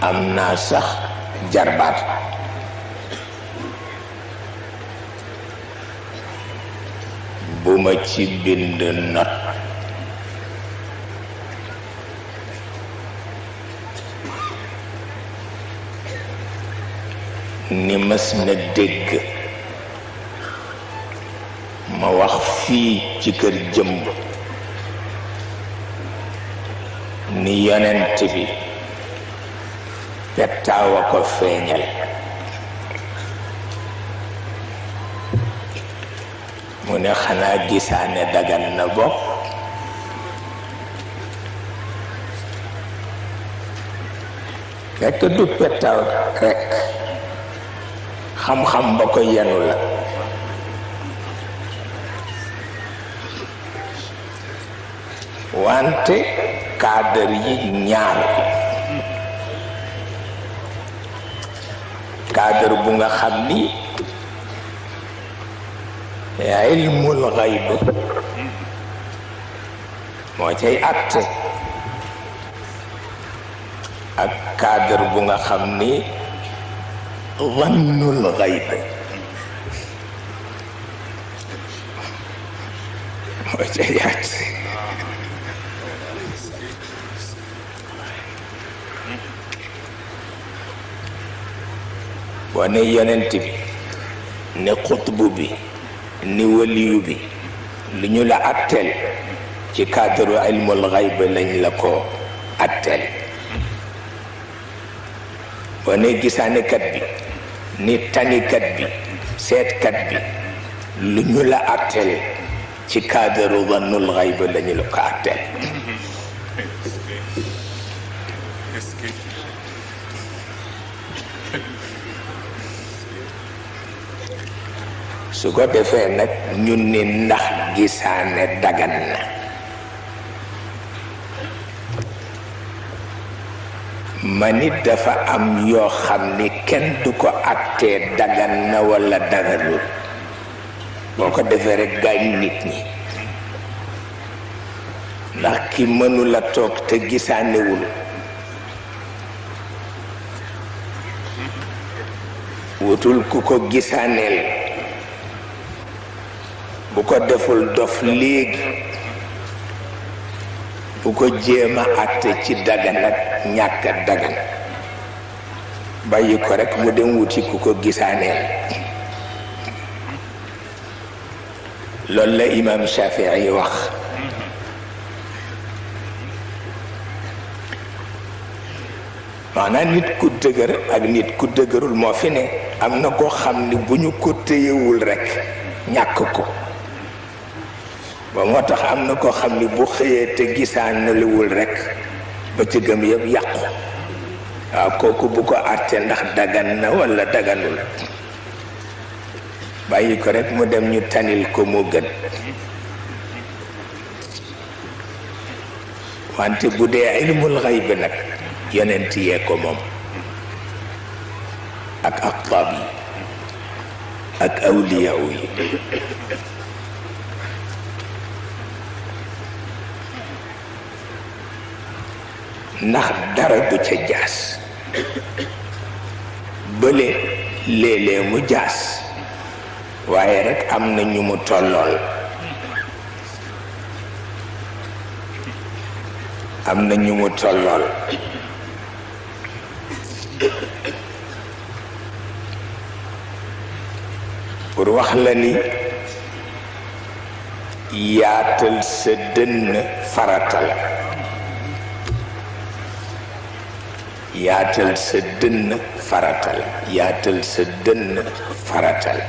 am naa sax jarbaat bu ma ci bind not ni mës na dégg ma wax fii ci kër jëmb ni yonent bi pettaaw a ko feeñal mu ne xanaa gisaane dagan na bopp rekk du pettaaw rekk xam-xam ba ko yenu la wante cadre yi ñaar cadre bu nga xam ni ilmul xayb moo cay àtte ak cadre bu nga xam ni zannul xayb moo cay àtte boo ne yonent bi ne xutbu bi ni waliyu bi lu ñu la atteel ci cadre ilmul xayb lañ la ko atteel boo ne gisaanekat bi ni tanikat bi seetkat bi lu ñu la atteel ci cadre zannul xayb lañu la ko atteel su ko defee nag ñun ni ndax gisaane dagan na ma nit dafa am yoo xam ni kenn du ko attee dagan na walla daganul boo ko defee rekk gaañ nit ñi ndax ki mënula toog te gisaanewul wutul ku ko gisaaneel bu ko deful dof léegi bu ko jéem a àtte ci dagan ak ñàkk a dagan bàyyi ko rekk mu dem wuti ku ko gisaaneel loolu la imam Shafii wax maanaam nit ku dëgër ak nit ku dëgërul moo fi ne am na koo xam ni bu ñu ko téyewul rekk ñàkk ko ba moo tax am na koo xam ni bu xëyee te gisaanaliwul rekk ba ci gëm yëpp yàqu waaw kooku bu ko àtte ndax dagan na walla daganul bàyyi ko rekk mu dem ñu tanil ko moo gën wante bu dee ilmul xayb nag yonent yee ko moom ak aqtaab yi ak awliyaaw yi ndax dara du ca jaas bële léeg-léeg mu jaas waaye rekk am na ñu mu tollool am na ñu mu tollool pour wax la ni yaatal sa dënn farata la yaatal sa dënn farata la yaatal sa dënn farata la